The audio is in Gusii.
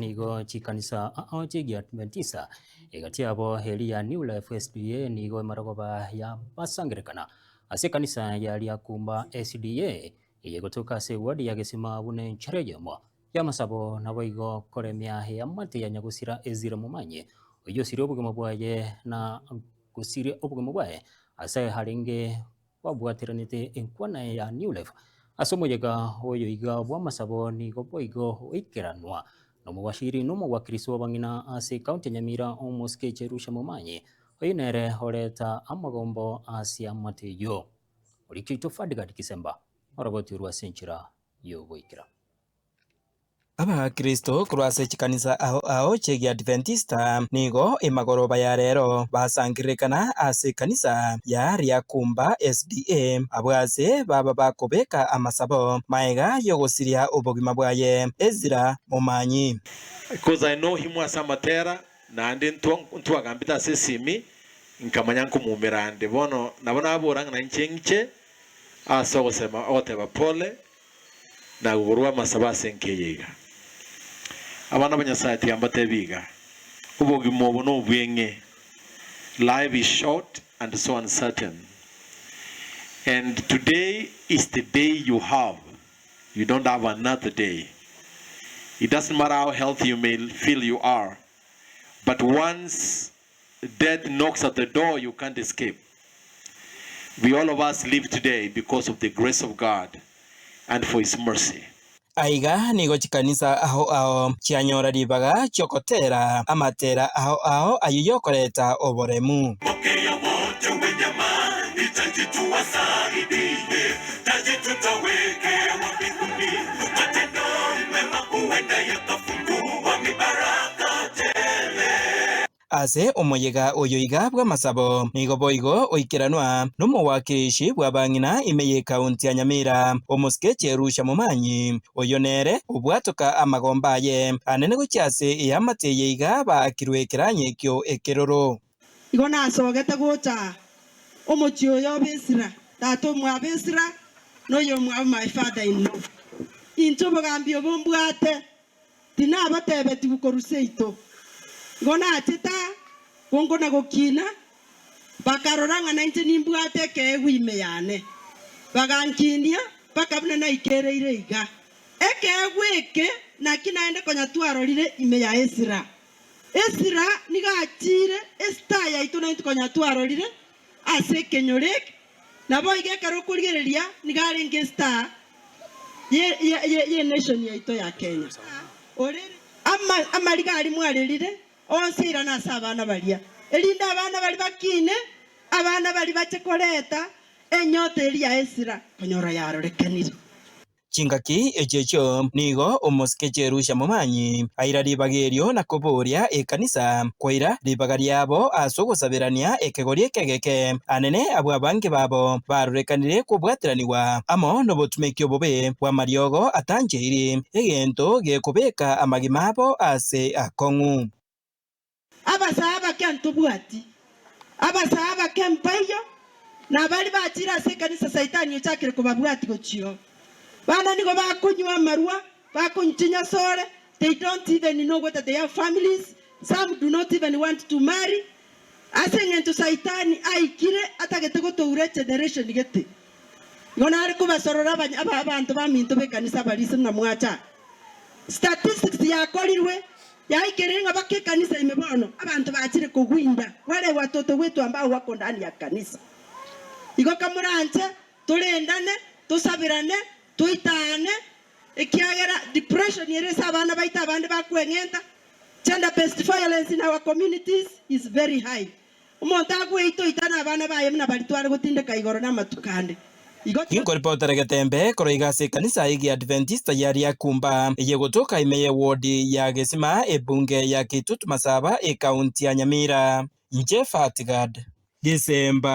nigo chikanisa ao chi'Egiadventista, egati yabo eria ya New Life SDA nigo emarogoba yabasangerekana ase ekanisa ya Riakumba SDA eye egotoka ase eward ya Gesima buna enchera eyemo y'amasabo naboigo koremia eamate ya nyagosira Ezira Momanyi oyio osirie obogima bwaye na gosiria obogima bwaye ase arenge Babwateranete enkwana ya New Life ase omoyega oyo iga bw'amasabo nigo boigo oikeranwa nomobashiri na omogwakirisi bw'abang'ina ase ekaunti ya Nyamira omosike Jerusha Momanyi, oyio nere oreta amagombo ase amate eyio. Orikio oito Ferdgard Kisemba oroboti orwo ase enchera y'ogoikera. Abakristo korwa ase chikanisa ao ao chi'Egiadventista nigo emagoroba ya rero basangererekana ase ekanisa ya Riakumba SDA abwo ase baba bakobeka amasabo maega y'ogosiria obogima bwaye. Ezra Momanyi. Because I know him ase amatera, naende ntwagambete ase esimi, nkamanya nkomoumera ande. Bono nabo nabora ng'a nainche ng'iche ase ogosema ogoteba pole, na kogorwa amasabo ase enka eye iga. Abana ba Nyasae tiga mbatebi iga, obogima obo nobweng'e, life is short and so uncertain, and today is the day you have, you don't have another day, it doesn't matter how healthy you may feel you are, but once death knocks at the door you can't escape. We all of us live today because of the grace of God and for his mercy. Aiga nigo chikanisa ao ao chianyora ribaga chi'ogotera amatera ao ao ayio y'okoreta oboremu. Pokea wote wenye mahitaji tuwasaidie, taji tutawekewa mbinguni, matendo mema huenda yakafungua mibaraka tele. Ase omoyega oyo iga bw'amasabo nigo boigo oikeranwa nomowakilishi bw'abang'ina ime y'ekaunti ya Nyamira, omosike Jerusha Momanyi, oyio nere obwatoka amagomba aye anene gochia ase eamate eye iga baakirwe ekeranya ekio ekeroro. Igo nasogete gocha aa, omochie oyo o Besira, tata omwabo Esira, na oyomwabo my father in law. Inche obogambi obo mbwate, tinabatebetigwe korwa seito. Igo nachete aa, gonkona gokina, bakarora ng'a nainche nimbwate ekeegwa ime yane, bagankinia mpaka buna naikereire iga. Ekeegwa eke naki naende konya twarorire ime ya Esira. Esira nigo achiire estar yaito naintwe konya twarorire ase ekenyoro eke, naboigo ekero okorigereria nigo arenge estar ye nation yaito ya Kenya. Orere amariga aria mwarerire onsi airane ase abana baria, erinde abana baria bakine, abana baria bache koreta enyota eria ya Esira konyora yarorekanire. Chingaki echio echio nigo omosike Jerusha momanyi aira ribaga erio na koboria ekanisa koira ribaga riabo ase ogosaberania ekegori ekegeke. Anene abwo abange babo barorekanire kobwateranigwa amo nobotumeki obobe bw'amariogo atancheiri, egento gekobeka amagima abo ase akong'u. Abasae abake ntobwati, abasae abake mbaiyo, na baria bachire ase ekanisa Saitani ochakire kobabwati gochia oo. Bana nigo bakonywa amarwa, bakonywa chinyasore, they don't even know whether they have families, some do not even want to marry, ase eng'encho Saitani aikire atagete gotoura egeneration gete. Igo nare kobasorora abanto baminto b'ekanisa abarisia buna mwacha aa. Statistics yakorirwe yaikerire ng'a baka ekanisa ime bono abanto bachire kogwinda wale watoto wetu ambao wako ndani ya kanisa. Igo kamoranche torendane, tosabirane, toitaane ekiagera depression ere ase abana baito abande bakweng'enta, gender based violence in our communities is very high. Omonto agweite oita nabana baye buna baria tware gotindeka igoro namatuko ande. Igo tiga. Ginkoripotera getembe korwa iga ase ekanisa y'Egiadventista ya Riakumba, eye egotoka ime y'ewodi ya Gesima, ebunge ya Kitutu Masaba, ekaunti ya Nyamira. Inche Fatgad Gisemba.